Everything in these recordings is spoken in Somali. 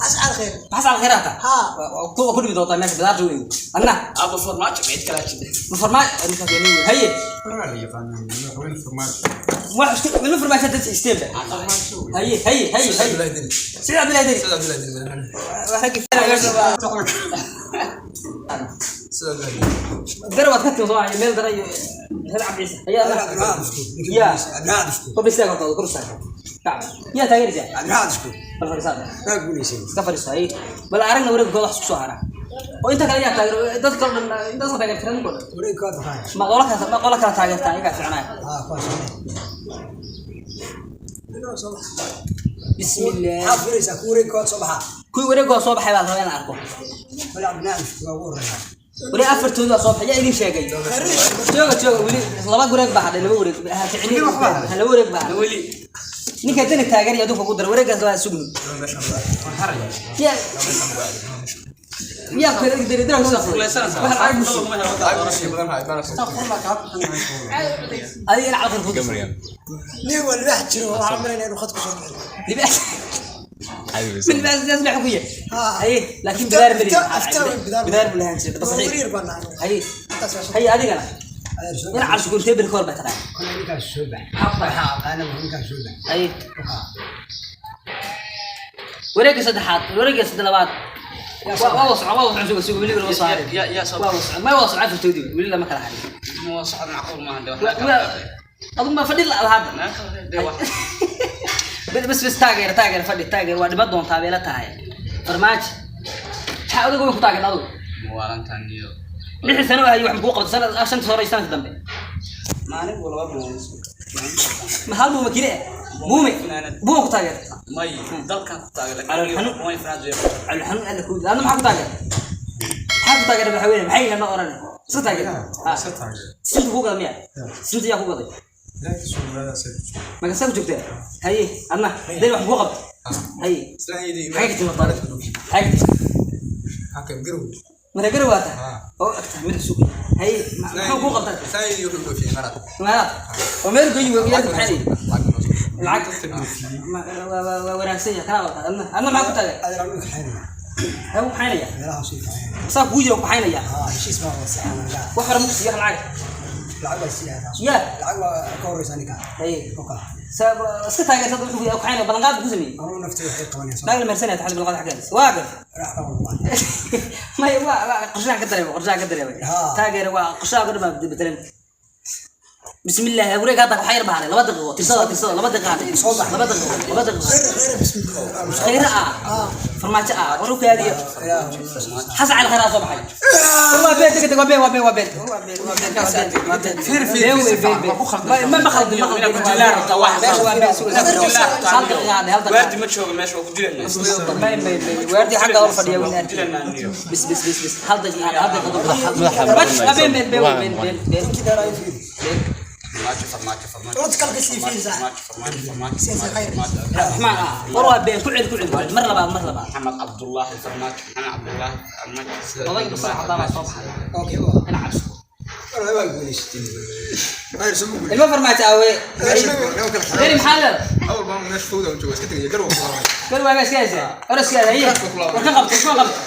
Xasan Khayr. Xasan Khayraata. Haa. Kuwa ku dhimi doontaa meesha bidaarta weyn. Anna Abu Farmaajo mid kala jira. Ma farmaajo ninkaas waa nin weyn. Haye. Wax isku mid farmaajo dad isteem. Haye haye haye haye. Sida Abdullahi Deni. Waxa ka dar waad ka timid waa meel dara iyo reer Cabdi Ciise. Haye adna. Ya. Qof istaaga horta kor istaaga. Kac. Yaa taageeraysaa? Bal fadhiisaa. Iska fadhiiso haye. Bal aragna wareegooda wax isku soo hara. Oo inta kale yaa taageer dad kale dhan intaas ka taageertaa ninkoo dhan. Ma qola kala ma qola kala taageertaa iyagaa fiicnaa. Bismillaah. Kuwii wareegooda soo baxay baa la rabaa in la arko. Weli afartooda waa soo baxay yaa idin sheegay. Jooga jooga weli laba wareeg baa hadhay laba wareeg. Ha ficilin. Laba wareeg baa hadhay. Weli. Ninka dani taageer iyo adduunka ku dara wareegaas waa sugni. Yaa yaa kale dani dani ku soo. Wax lacag musu. Adiga in caqal ku daro. Nin waa libaax jiro, waxaan umaleynaya inuu khad ku soo bixi. Libaax. من بعد الناس الحكوية. ها. هي لكن بدار ملي. بدار. بدار بلهان شيء بس صحيح. Wareer baan nahay. هي هي هذه انا. انا عارف شكون تبي الكور بتاعك. هي wareegga saddexaad wareegga saddexlabaad waa wada socon waa wada socon suga suga weli lama soo harin Ya ya waa wada socon ma wada socon afartoodii weli lama kala harin. Ma socod macquul ma hada. Adigu ma fadhi la hadda bas bas taageer taageer fadhi taageer waa dhiman doontaa bay la tahay farmaajo maxaa adigu weyn ku taageer adigu Muwaalantan iyo 6 sano ahay wax kuu qabta sanad shanta hore iyo sanadka dambe maalin walba buunis. Ma hal buuma kile buume buuma ku taageer May dalkan ku taageer. Calool xanuun. Way fanaad. Calool xanuun alla ku adna maxaa ku taageer maxaa ku taageer madaxweyne maxay lama oran iska taageer. Ha. Sinta kuu gaday miya sinta yaa ku gaday magasaa ku joogtaa. Haye adna dani wax kuu qabta. Haye xagee ka timid xagee ka timid mara garow waa tahay oo agtahay mid cusub. Haye muxuu kuu qabtaa imaaraad oo meel goyi wey yarka maxay lacag waa wanaagsan yahay kanaa wataa. Adna adna maxaa ku taageer maxaa ku kaxaynaya saa kugu jira ku kaxaynaya wax hore muku siiya lacag ya. Haye saa iska taageerta wuxuu ku kaxaynaya ballanqaad buu ku sameeyey naag la meersanaya taxad ballanqaad xaggeeda waa gar may waa waa qorshahan ka dareemay qorshahan ka dareemay taageera waa qorshaha ku dhamaa bedelan. Bismillaah wareeg hadda waxaa yar bahanay 2 daqiiqo tirsada tirsada 2 daqiiqo hadhay 2 daqiiqo 2 daqiiqo khayra ah farmaajo ah war u kaadiyo Xasan Cali Khayra soo baxay war waa been degdeg waa been waa been waa been waa been waa been waa been waa been Fiir, fiir, been wey fiir, been been waa ku khaldan. ma ma khaldin ma khaldin Ku dilaan rabtaa wax. meesha waa been suga hal daqiiqo hadhay hal daqiiqo Waardi ma joogo meesha waa ku dilanaa. may may may waardi xagga hor fadhiya wiil arki Dilanaa niyo. bis bis bis bis hal daqiiqo hal daqiiqo waa been been been been been been. Farmaajo farmaajo farmaajo. Farmaajo farmaajo farmaajo. Raxmaan ah war waa been ku cel ku cel ku cel mar labaad mar labaad. Maxamed Cabdullaahi Farmaajo Maxamed Cabdullaahi Farmaajo. Odayga basar cadaan baa soo baxay ina cabso ilmo farmaajo awe deri maxaa leedahay gar waa iska haysaa war iska haye war ka qabta war ka qabta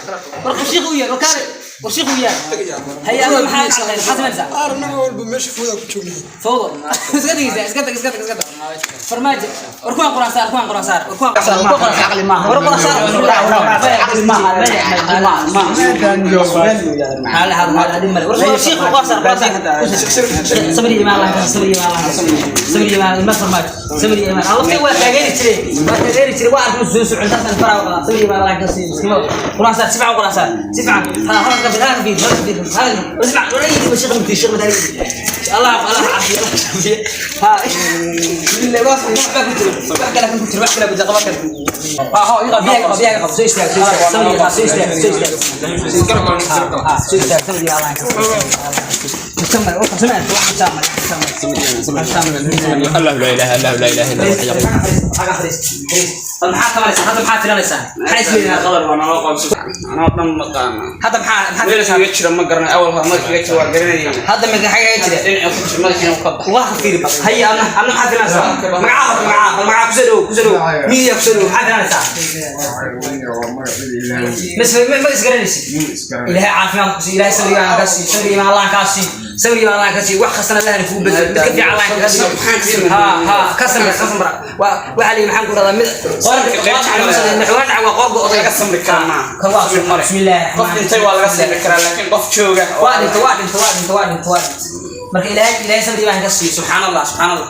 war qashiiq u yeer war kaale war shiiq u yeer haye adna maxaa maxaa samaynaysaa fawdo iska dhigaysaa iska tag iska tag iska tag farmaajo war kuwaan quraan saar kuwaan quraan saar war kuwaan quraan saar war kuwaan quraan saar war quraan saar caqli maaha caqli maaha hal hal hal male war shiiq quraan saar quraan saar sabri imaan laha sabri imaan laha sabri imaan ilma farmaajo sabri imaan Allah waa taageeri jiray waa taageeri jiray waa arkin soo socon taas faraa qala sabri imaan laha kasi miskiimo quraan saar si fiican quraan saar si fiican ha ha ka fiir ha ka fiir ha ka fiir ha ismac wala yidi shiiq mti shiiq madani Allah Allah caafiya Allah caafiya ha bismillah wax wax ku jiro wax kale ku jiro wax kale ku jiro qaban karo ha ha iga biyaha qab biyaha qab soo istaag soo istaag sabri ha soo istaag soo istaag ha soo istaag sabri Allah ka سمع سمع سمع سمع الله لا اله الا هو لا اله الا هو الحي القيوم. Bal maxaa tabanaysaa hadda? Maxaa filanaysaa? Maxaa isleedahay? Qadar baa naloo qabsay, anoo dhan maqaana. Hadda maxaa meel filanaysaa? iga jira ma garanay, awal hore madaxa iga jira waa garanayay. Hadda mid maxaa kaga jira? Dhinaca ku jira madaxiina uu ka baxay. Waa fiiri bal. Haye, adna maxaa filanaysaa? Magacaa horta, magacaa bal, magacaa kusoo dhow, kusoo dhow miidiya, kusoo dhow. Maxaa filanaysaa? Mas ma isgaranaysid? Ilaahay caafimaad ku siiyo, Ilaahay sabriga aan ka siiyo, sabriga Allah kaa siiyo, sabriga Allah ka siiyo. Wax kastana Allah kugu bedelo, mid ka fiican Allah kaga dhigo. Ha ha, ka samra, ka samra. Waa waxa la maxaan ku radaa mid qoorka qoorka waa qoorka oday. Laga samri karaa maaha. Kan waa bismillaah. Qof dhintay waa laga samri karaa, laakiin qof jooga waa dhinta, waa dhinta, waa dhinta, waa dhinta, waa dhinta. Marka Ilaahay sabri baan ka siiyo. Subxaan Allah, subxaan Allah.